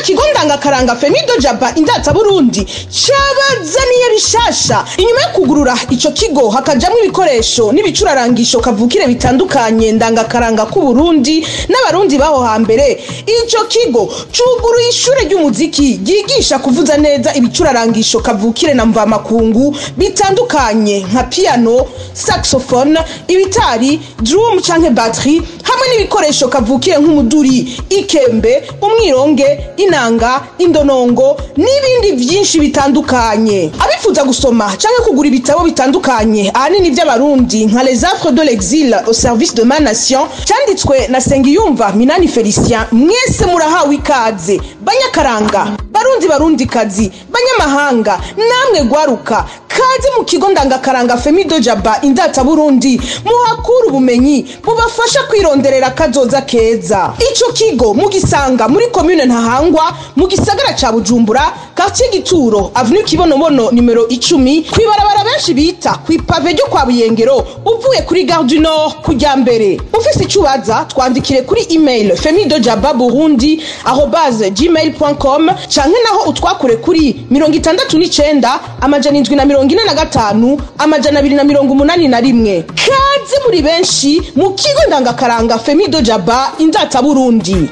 Kigo ndangakaranga Femido Jaba Indata Burundi cabazaniye bishasha. Inyuma yo kugurura ico kigo hakajamwo ibikoresho n'ibicurarangisho kavukire bitandukanye ndangakaranga k'u Burundi n'Abarundi baho hambere, ico kigo cuguruye ishure ry'umuziki ryigisha kuvuza neza ibicurarangisho kavukire na mvamakungu bitandukanye nka piano, saxophone, ibitari, drum canke batterie, hamwe n'ibikoresho kavukire nk'umuduri, ikembe, umwironge, inanga, indonongo n'ibindi vyinshi bitandukanye. Abifuza gusoma canke kugura ibitabo bitandukanye, ahanini vy'Abarundi, nka Les Affres de l'exil au service de ma nation canditswe na Sengiyumva Minani Felicien, mwese murahawe ikaze. Banyakaranga, Barundi, Barundikazi, banyamahanga, namwe gwaruka, kaze mu kigo ndangakaranga Femido Jaba Indata Burundi, muhakura ubumenyi bubafasha kwironderera kazoza keza. Ico kigo mugisanga muri komune Ntahangwa, mu gisagara ca Bujumbura, quartier Gituro, avenue Kibonobono nimero 10, kwibarabara benshi bita kw'ipave ryo kwa Buyengero, uvuye kuri Gare du Nord kujya mbere. Ufise ico ubaza, twandikire kuri email femidojababurundi@gmail.com, canke naho utwakure kuri 69 745 281. Kaze muri benshi mu kigo ndangakaranga Femido Jaba Indata Burundi.